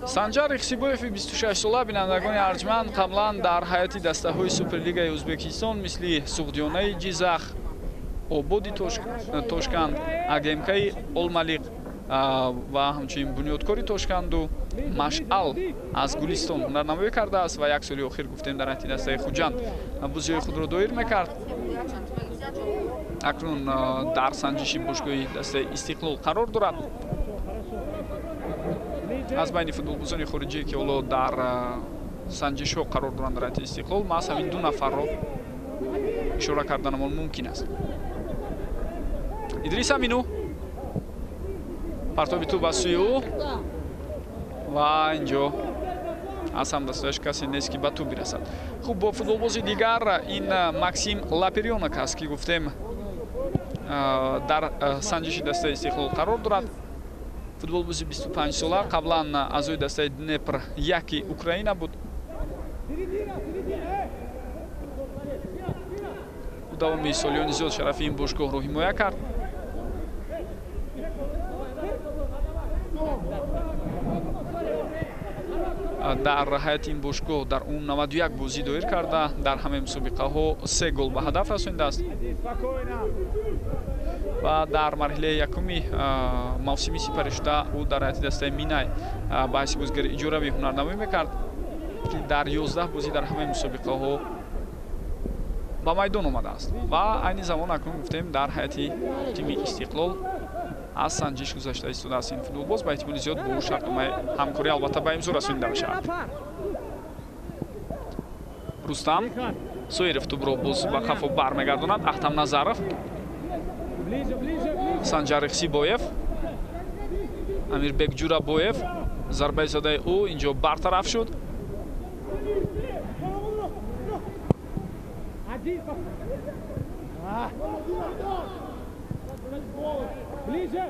Санҷар Ихсибоеви 26-сола, бинандагони арҷманд, қаблан дар ҳайати дастаҳои Суперлигаи Ӯзбекистон мисли Суғдиёнаи Ҷизах, Ободи Тошканд, АГМКи Олмалиқ ва ҳамчунин Бунёдкори Тошканду Машъал аз Гулистон ҳунарнамоӣ кардааст ва як соли охир гуфтем дар ҳайати дастаи Хуҷанд бозиҳои худро доир мекард. Акнун дар санҷиши бошгоҳи дастаи Истиқлол қарор дорад. Аз байни футболбозони хориҷие, ки ҳоло дар санҷишҳо қарор доранд дар ҳайати Истиқлол, маҳз ҳамин ду нафарро ишора карданамон мумкин аст. Идрис Амину, партоби тӯб ба сӯи ӯ ва инҷо аз ҳамдастояш касе нест, ки ба тӯб бирасад. Хуб, бо футболбози дигар ин Максим Лаперёнок аст, ки гуфтем дар санҷиши дастаи Истиқлол қарор дорад. Футболбози 25-сола, қаблан аъзои дастаи Днепр яки Украина буд. Ӯ давоми солиёни зиёд шарафи ин бошгоҳро ҳимоя кард. Дар ҳайати ин бошгоҳ дар умум 91 бозӣ доир карда, дар ҳамаи мусобиқаҳо 3 гол ба ҳадаф расонидааст ва дар марҳилаи якуми мавсими сипаришуда ӯ дар ҳайати дастаи Минай ба ҳайси бозигари иҷоравӣ ҳунарнамоӣ мекард, ки дар 11 бозӣ дар ҳамаи мусобиқаҳо ба майдон омадааст ва айни замон акнун гуфтем дар ҳайати тими Истиқлол аз санҷиш гузашта истодааст. Ин футболбоз ба эҳтимоли зиёд бо ӯ шартномаи ҳамкорӣ албатта ба имзо расонида мешавад. Рустам Соиров тӯбро боз ба қафо бармегардонад. Ахтам Назаров, Санҷар Ихсибоев, Амирбек Ҷурабоев, зарбаи задаи ӯ инҷо бартараф шуд. Ближе,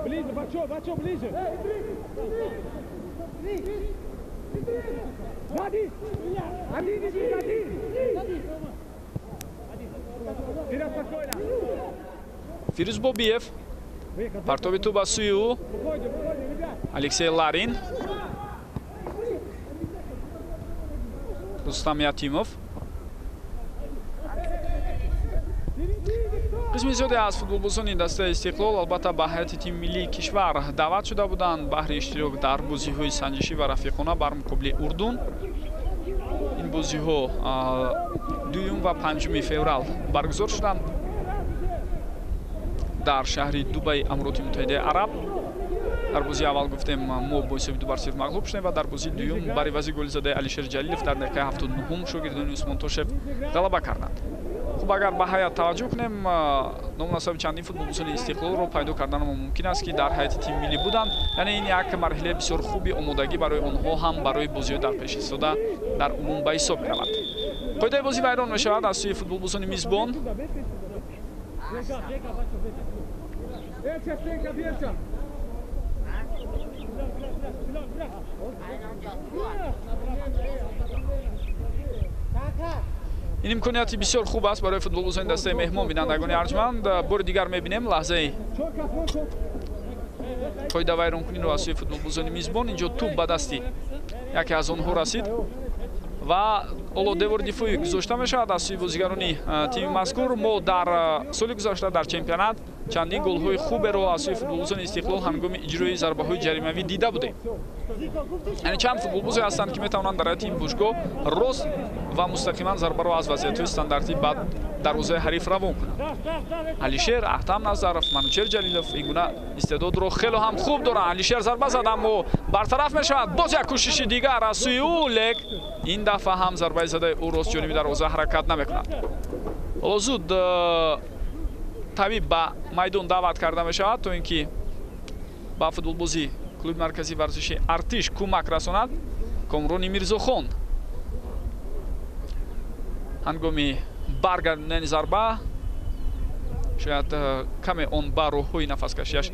ближе, Бачо, Бачо, ближе. Один, один, один. Фирӯз Бобиев, партоби тӯб ба сӯи ӯ. Алексей Ларин, Рустам Ятимов. Қисми зиёде аз футболбозони дастаи Истиқлол албатта ба ҳайати тими миллии кишвар даъват шуда буданд баҳри иштирок дар бозиҳои санҷишӣ ва рафиқона бар муқобили Урдун. Ин бозиҳо 2 ва 5 феврал баргузор шуданд дар шаҳри Дубаи Амироти Муттаҳидаи Араб. Дар бозии аввал гуфтем мо бо ҳисоби 2-0 мағлуб шудем ва дар бозии дуюм бар ивази голи задаи Алишер Ҷалилов дар дақиқаи 79 шогирдони Усмон Тошев ғалаба карданд. Хуб, агар ба ҳайат таваҷҷӯҳ кунем, ному насаби чандин футболбозони Истиқлолро пайдо карданамон мумкин аст, ки дар ҳайати тими миллӣ буданд. Яъне ин як марҳилаи бисёр хуби омодагӣ барои онҳо ҳам барои бозиҳои дар пеш истода дар умум ба ҳисоб меравад. Қоидаи бозӣ вайрон мешавад аз сӯи футболбозони мизбон. Ин имконияти бисёр хуб аст барои футболбозони дастаи меҳмон. Бинандагони арҷманд, бори дигар мебинем лаҳзаи қоида вайронкуниро аз сӯи футболбозони мизбон. Инҷо тӯб ба дасти яке аз онҳо расид ва ҳоло девори дифоӣ гузошта мешавад аз сӯи бозигарони тими мазкур. Мо дар соли гузашта дар чемпионат чандин голҳои хуберо аз сӯи футболбозони Истиқлол ҳангоми иҷрои зарбаҳои ҷаримавӣ дида будем. Яъне чанд футболбозе ҳастанд, ки метавонанд дар ҳайати ин бошгоҳ рост ва мустақиман зарбаро аз вазъиятҳои стандартӣ ба дарвозаи ҳариф равон кунанд. Алишер, Ахтам Назаров, Манучер Ҷалилов ин гуна истеъдодро хело ҳам хуб доранд. Алишер зарба зад, аммо бартараф мешавад. Боз як кӯшиши дигар аз сӯи ӯ, лек ин дафъа ҳам зарбаи задаи ӯ рост ҷониби дарвоза ҳаракат намекунад. Ҳоло зуд табиб ба майдон даъват карда мешавад, то ин ки ба футболбозӣ клуби марказии варзиши Артиш кӯмак расонад. Комрони Мирзохон ҳангоми баргардонидани зарба шояд каме он ба роҳҳои нафаскашиаш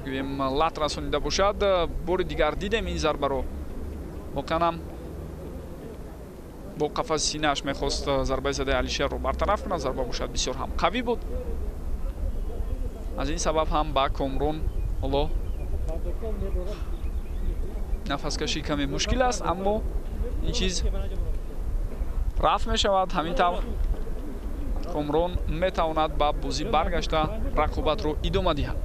гӯем лат расонида бошад. Бори дигар дидем ин зарбаро, воқеан ҳам Бо қафаси синааш мехост зарбаи задаи Алишерро бартараф кунад. Зарба бошад бисёр ҳам қавӣ буд. Аз ин сабаб ҳам ба Комрон ҳоло нафаскашӣ каме мушкил аст, аммо ин чиз рафт мешавад. Ҳамин тавр Комрон метавонад ба бозӣ баргашта рақобатро идома диҳад.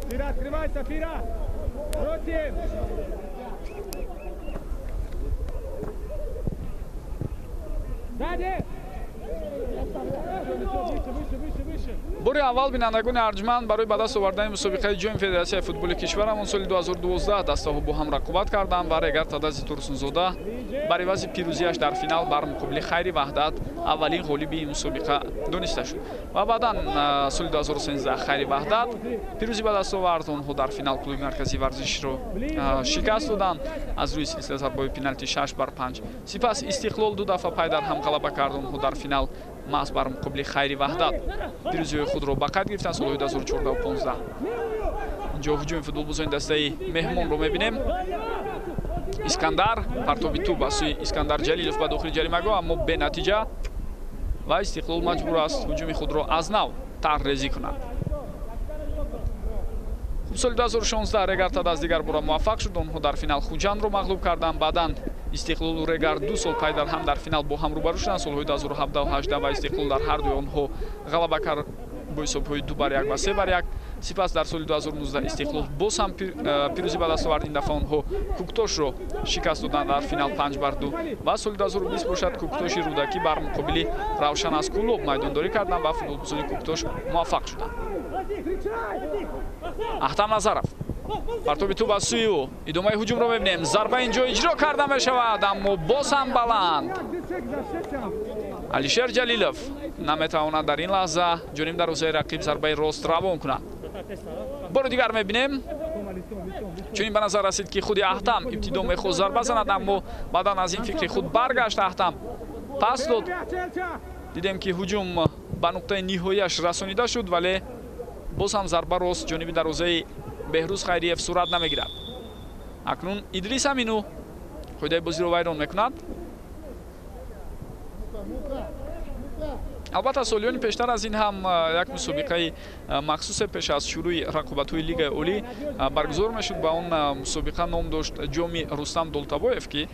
Фира, открывайся, Фира! Против! Сзади! Бори аввал, бинандагони арҷманд, барои ба даст овардани мусобиқаи ҷоми федератсияи футболи кишварамон соли 2012 дастаҳо бо ҳам рақобат карданд ва Регар Тадази Турсунзода бар ивази пирӯзиаш дар финал бар муқобили Хайри Ваҳдат аввалин ғолиби ин мусобиқа дониста шуд. Ва баъдан соли 2013 Хайри Ваҳдат пирӯзӣ ба даст овард. Онҳо дар финал клуби марказии варзишро шикаст доданд аз рӯи силсила зарбаҳои пеналти 6-5. Сипас Истиқлол ду дафъа пай дар ҳам ғалаба кард. Онҳо дар финал маҳз бар муқобили Хайри Ваҳдат пирӯзиҳои худро ба қайд гирифтанд солҳои 2014-15. Инҷо ҳуҷуми футболбозони дастаи меҳмонро мебинем. Искандар, партоби тӯб аз сӯи Искандар Ҷалилов ба дохили ҷаримагоҳ, аммо бенатиҷа ва Истиқлол маҷбур аст ҳуҷуми худро аз нав тарҳрезӣ кунад. Хуб, соли 2016 Регар Тадаз дигар бора муваффақ шуд. Онҳо дар финал Хуҷандро мағлуб карданд. Баъдан Истиқлолу Регар ду сол пай дар ҳам дар финал бо ҳам рӯбарӯ шуданд. Солҳои 2017-18 ва Истиқлол дар ҳар дуи онҳо ғалаба кард бо ҳисобҳои 2-1 ва 3-1. Сипас дар соли 2019 Истиқлол боз ҳам пирӯзӣ ба даст овард. Ин дафъа онҳо Куктошро шикаст доданд дар финал 5-2 ва соли 2020 бошад Куктоши Рӯдакӣ бар муқобили Равшан аз Кӯлоб майдондорӣ карданд ва футболбозони Куктош муваффақ шуданд. Аҳтам Назаров, партоби тӯб аз сӯи ӯ, идомаи ҳуҷумро мебинем. Зарба инҷо иҷро карда мешавад, аммо боз ҳам баланд. Алишер Ҷалилов наметавонад дар ин лаҳза ҷониб дарвозаи рақиб зарбаи рост равон кунад. Бори дигар мебинем. Чунин ба назар расид, ки худи Аҳтам ибтидо мехост зарба занад, аммо баъдан аз ин фикри худ баргашт. Аҳтам пас дод. Дидем, ки ҳуҷум ба нуқтаи ниҳояш расонида шуд, вале боз ҳам зарба рост ҷониби дарвозаи Беҳрӯз Хайриев сурат намегирад. Акнун Идрис Амину қоидаи бозиро вайрон мекунад. Албатта, солиёни пештар аз ин ҳам як мусобиқаи махсусе пеш аз шурӯи рақобатҳои Лигаи Олӣ баргузор мешуд. Ба он мусобиқа ном дошт ҷоми Рустам Долтабоев, ки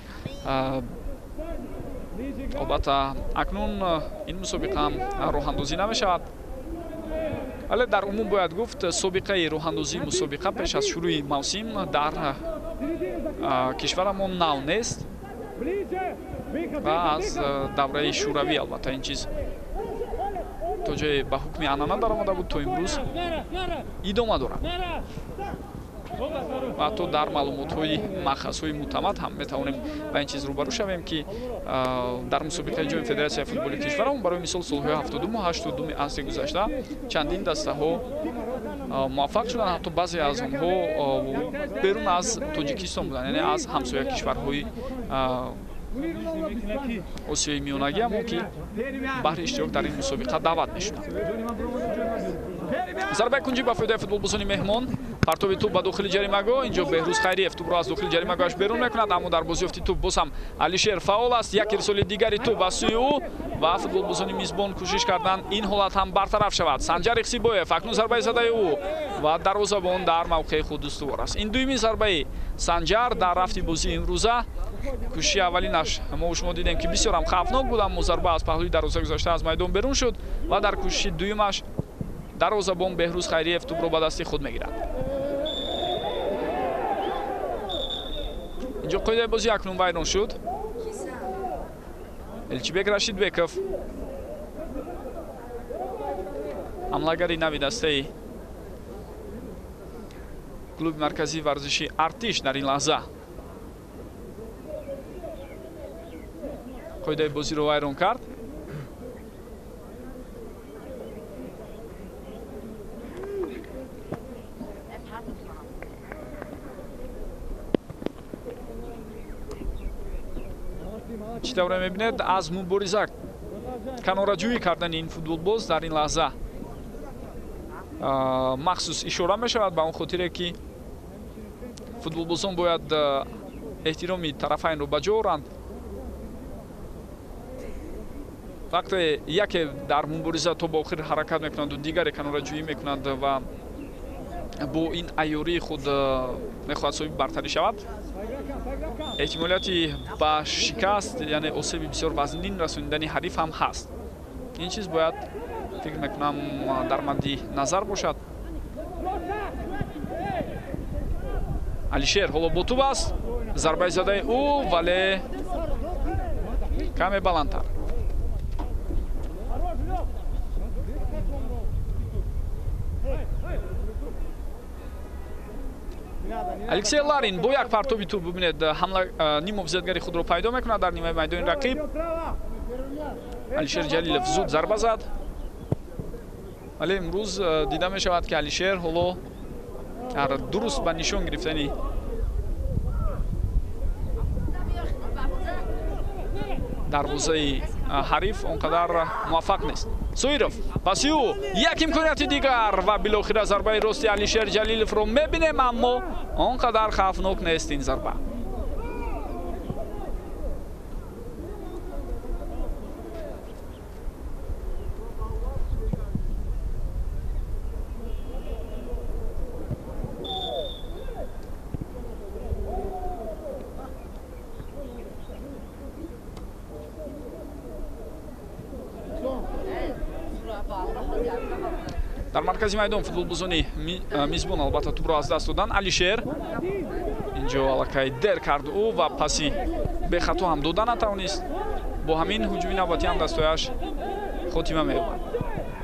албатта акнун ин мусобиқа ҳам роҳандозӣ намешавад. Вале дар умум бояд гуфт, собиқаи роҳандозии мусобиқа пеш аз шурӯи мавсим дар кишварамон нав нест ва аз давраи шӯравӣ албатта ин чиз то ҷое ба ҳукми анъана даромада буд, то имрӯз идома дорад. Ва ҳатто дар маълумотҳои махазҳои мӯътамад ҳам метавонем ба ин чиз рӯбарӯ шавем, ки дар мусобиқаи ҷоми федератсияи футболи кишварамон барои мисол солҳои 72-му 82-ми асри гузашта чандин дастаҳо муваффақ шуданд. Ҳатто баъзе аз онҳо берун аз Тоҷикистон буданд, яъне аз ҳамсоя кишварҳои Осиёи Миёнагӣ ҳамон, ки баҳри иштирок дар ин мусобиқа даъват мешуданд. Зарбаи кунҷӣ ба фоидаи футболбозони меҳмон. Партоби тӯб ба дохили ҷаримагоҳ. Инҷо Беҳрӯз Хайриев тӯбро аз дохили ҷаримагоҳаш берун мекунад, аммо дар бозиёфти тӯб боз ҳам Алишер фаъол аст. Як ирсоли дигари тӯб аз сӯи ӯ ва футболбозони мизбон кӯшиш карданд ин ҳолат ҳам бартараф шавад. Санҷар Ихсибоев, акнун зарбаи задаи ӯ ва дарвозабон дар мавқеи худ устувор аст. Ин дуюмин зарбаи Санҷар дар рафти бозии имрӯза. Кӯшиши аввалинаш мо шумо дидем, ки бисёр ҳам хавфнок буд, аммо зарба аз паҳлӯи дарвоза гузашта аз майдон берун шуд ва дар кӯшиши дуюмаш дарвозабон Беҳрӯз Хайриев тӯбро ба дасти худ мегирад. Инҷо қоидаи бозӣ акнун вайрон шуд. Элчибек Рашидбеков, ҳамлагари нави дастаи клуби марказии варзиши Артиш, дар ин лаҳза қоидаи бозиро вайрон кард. Чӣ тавре мебинед, аз мубориза канораҷӯӣ кардани ин футболбоз дар ин лаҳза махсус ишора мешавад, ба он хотире ки футболбозон бояд эҳтироми тарафайнро ба ҷо оранд. Вақте яке дар мубориза то ба охир ҳаракат мекунанду дигаре канораҷӯӣ мекунанд ва бо ин айёрии худ мехоҳад соҳиби бартарӣ шавад, эҳтимолияти ба шикаст, яъне осеби бисёр вазнин расонидани ҳариф ҳам ҳаст. Ин чиз бояд, фикр мекунам, дар мадди назар бошад. Алишер ҳоло бо туб аст, зарбаи задаи ӯ, вале каме баландтар. Алексей Ларин бо як партоби туб, бибинед, ҳамла ниммуҳофизатгари худро пайдо мекунад дар нимаи майдони рақиб. Алишер Ҷалилов зуд зарба зад, вале имрӯз дида мешавад, ки Алишер ҳоло дар дуруст ба нишон гирифтани дарвозаи ҳариф он қадар муваффақ нест. Соиров паси ӯ як имконияти дигар ва билохира зарбаи рости Алишер Ҷалиловро мебинем, аммо он қадар хавфнок нест ин зарба. Дар маркази майдон футболбозони мизбон албатта тубро аз даст доданд. Алишер инҷо аллакай дер кард ӯ ва паси бехато ҳам дода натавонист. Бо ҳамин ҳуҷуми навбатӣ ҳам дастояш хотима меёбад.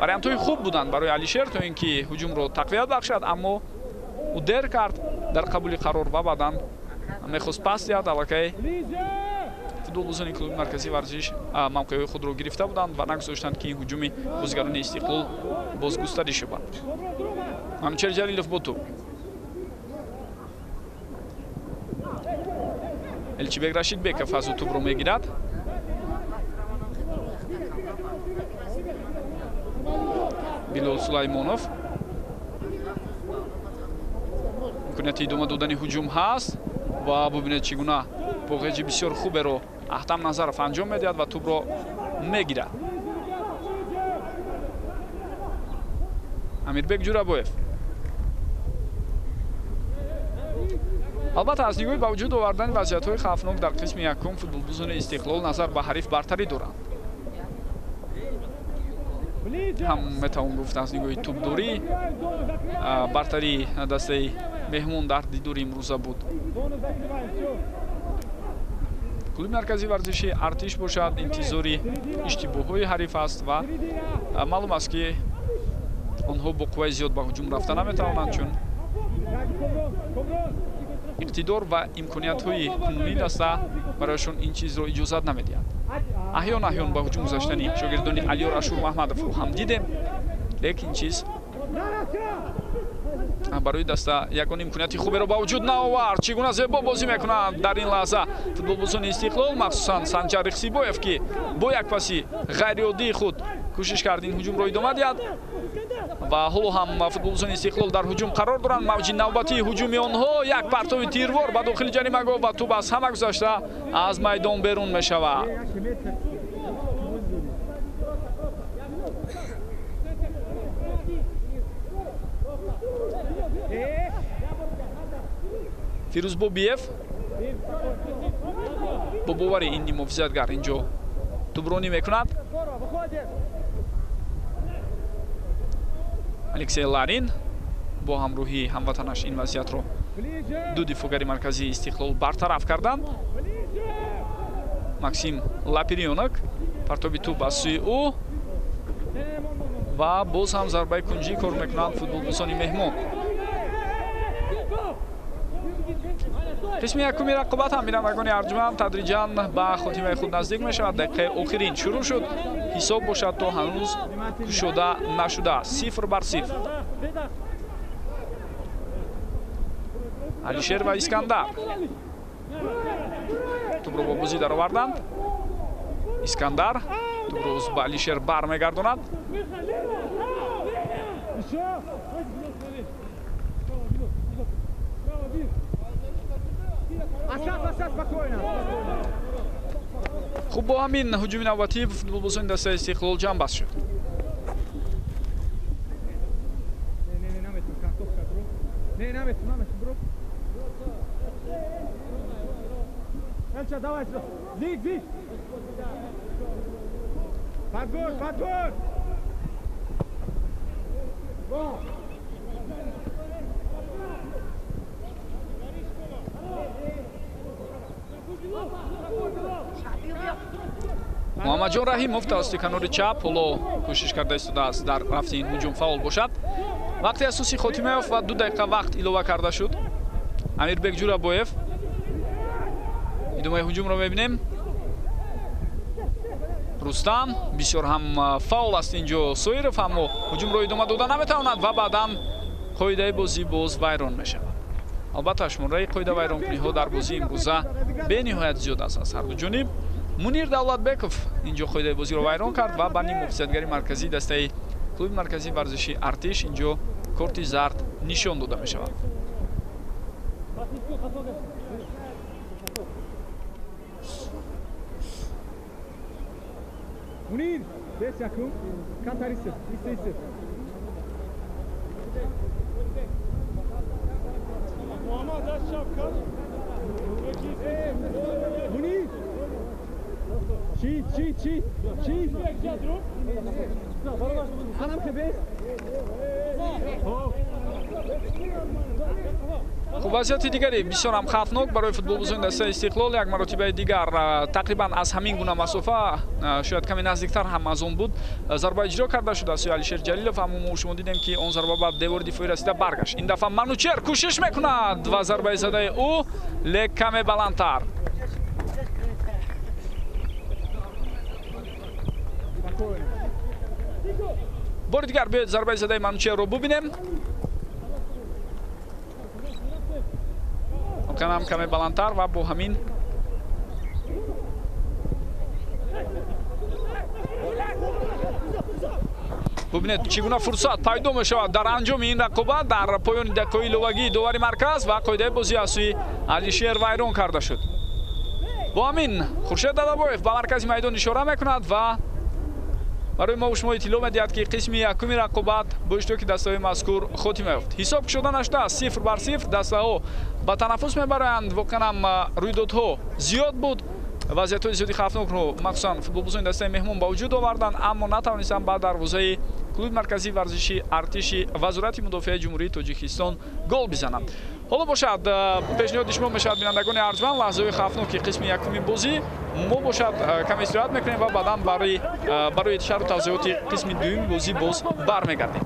Вариантҳои хуб буданд барои Алишер то ин ки ҳуҷумро тақвият бахшад, аммо ӯ дер кард дар қабули қарор ва баъдан мехост пас диҳад. Аллакай футболбозони клуби марказии варзиш мавқеъҳои худро гирифта буданд ва нагузоштанд, ки ҳуҷуми бозигарони Истиқлол бозгустарӣ шавад. Манучер Ҷалилов бо тӯб. Элчибек Рашидбеков аз ӯ тӯбро мегирад. Билол Сулаймонов. Имконияти идома додани ҳуҷум ҳаст ва бубинед, чӣ гуна боғеҷи бисёр хуберо Аҳтам Назаров анҷом медиҳад ва тӯбро мегирад. Амирбек Ҷурабоев. Албатта, аз нигоҳи ба вуҷуд овардани вазъиятҳои хавфнок дар қисми якум футболбозони Истиқлол назар ба ҳариф бартарӣ доранд. Ҳам метавон гуфт, аз нигоҳи тӯбдорӣ бартарии дастаи меҳмон дар дидори имрӯза буд. Клуби марказии варзиши Артиш бошад интизори иштибоҳҳои ҳариф аст ва маълум аст, ки онҳо бо қувваи зиёд ба ҳуҷум рафта наметавонанд, чун иқтидор ва имкониятҳои кунунии даста барояшон ин чизро иҷозат намедиҳад. Аҳён аҳён ба ҳуҷум гузаштани шогирдони Алиёр Ашур Маҳмадовро ҳам дидем, лекин чиз барои даста ягон имконияти хуберо ба вуҷуд наовард. Чӣ гуна зебо бозӣ мекунанд дар ин лаҳза футболбозони Истиқлол, махсусан Санҷар Ихсибоев, ки бо як паси ғайриоддии худ кӯшиш кард ин ҳуҷумро идома диҳад ва ҳоло ҳам футболбозони Истиқлол дар ҳуҷум қарор доранд. Мавҷи навбатии ҳуҷуми онҳо, як партоби тирвор ба дохили ҷаримагоҳ ва тӯб аз ҳама гузашта аз майдон берун мешавад. Фирӯз Бобиев бо бовари ин ниммуҳофизатгар инҷо тӯбронӣ мекунад. Алексей Ларин бо ҳамроҳии ҳамватанаш ин вазъиятро ду дифоъгари марказии Истиқлол бартараф карданд. Максим Лапирёнок партоби тӯб аз сӯи ӯ ва боз ҳам зарбаи кунҷӣ кор мекунанд футболбозони меҳмон. Қисми якуми рақобат ҳам, бинандагони арҷманд, тадриҷан ба хотимаи худ наздик мешавад. Дақиқаи охирин шурӯъ шуд. Ҳисоб бошад то ҳанӯз кушода нашудааст. 0-0. Алишер ва Искандар тӯбро бо бозӣ дароварданд. Искандар тӯбро ба Алишер бармегардонад. Хуб, бо ҳамин ҳуҷуми навбатӣ футболбозони дастаи Истиқлол ҷамъбаст шуд. Муҳаммадҷон Раҳимов тавассути канори чап ҳоло кӯшиш карда истодааст дар рафти ин ҳуҷум фаъол бошад. Вақти асосӣ хотима ёфт ва 2 дақиқа вақт илова карда шуд. Амирбек Ҷурабоев. Идомаи ҳуҷумро мебинем. Рустам бисёр ҳам фаъол аст инҷо Соиров, аммо ҳуҷумро идома дода наметавонад ва баъдан қоидаи бозӣ боз вайрон мешавад. Албатта, шумораи қоидавайронкуниҳо дар бозии имрӯза бениҳоят зиёд аст аз ҳарду ҷониб. Мунир Давлатбеков инҷо қоидаи бозиро вайрон кард ва ба ниммуҳофизатгари марказии дастаи клуби марказии варзиши Артиш инҷо корти зард нишон дода мешавад. Мунир, бес якум, камтар истед, истед. Мунир! Чӣ, чӣ, чӣ, чӣ? Анам ки бес? Хуб, вазъияти дигаре бисёр ҳам хавфнок барои футболбозони дастаи Истиқлол. Як маротибаи дигар тақрибан аз ҳамин гуна масофа, шояд каме наздиктар ҳам аз он буд, зарба иҷро карда шуд аз сӯи Алишер Ҷалилов, аммо мо шумо дидем, ки он зарба ба девори дифоӣ расида баргашт. Ин дафъа Манучер кӯшиш мекунад ва зарбаи задаи ӯ лек каме баландтар. Бори дигар биёед зарбаи задаи Манучерро бубинем. Воқеан ҳам каме баландтар ва бо ҳамин бубинед чӣ гуна фурсат пайдо мешавад дар анҷоми ин рақобат дар поёни дақиқаи иловагии довари марказ ва қоидаи бозӣ аз сӯи Алишер вайрон карда шуд. Бо ҳамин Хуршед Дадабоев ба маркази майдон ишора мекунад ва барои мо шумо иттилоъ медиҳад, ки қисми якуми рақобат бо иштироки дастаҳои мазкур хотима ёфт. Ҳисоб кушода нашудааст, 0-0. Дастаҳо ба танаффус мебаранд. Воқеан ҳам рӯйдодҳо зиёд буд. Вазъиятҳои зиёди хавфнокро махсусан футболбозони дастаи меҳмон ба вуҷуд оварданд, аммо натавонистанд ба дарвозаи клуби марказии варзиши Артиши Вазорати мудофиаи Ҷумҳурии Тоҷикистон гол бизананд. Ҳоло бошад, пешниҳоди шумо мешавад, бинандагони арҷманд, лаҳзаҳои хавфноки қисми якуми бозӣ. Мо бошад каме истироҳат мекунем ва баъдан барои шарҳу тавзеҳоти қисми дуюми бозӣ боз бармегардем.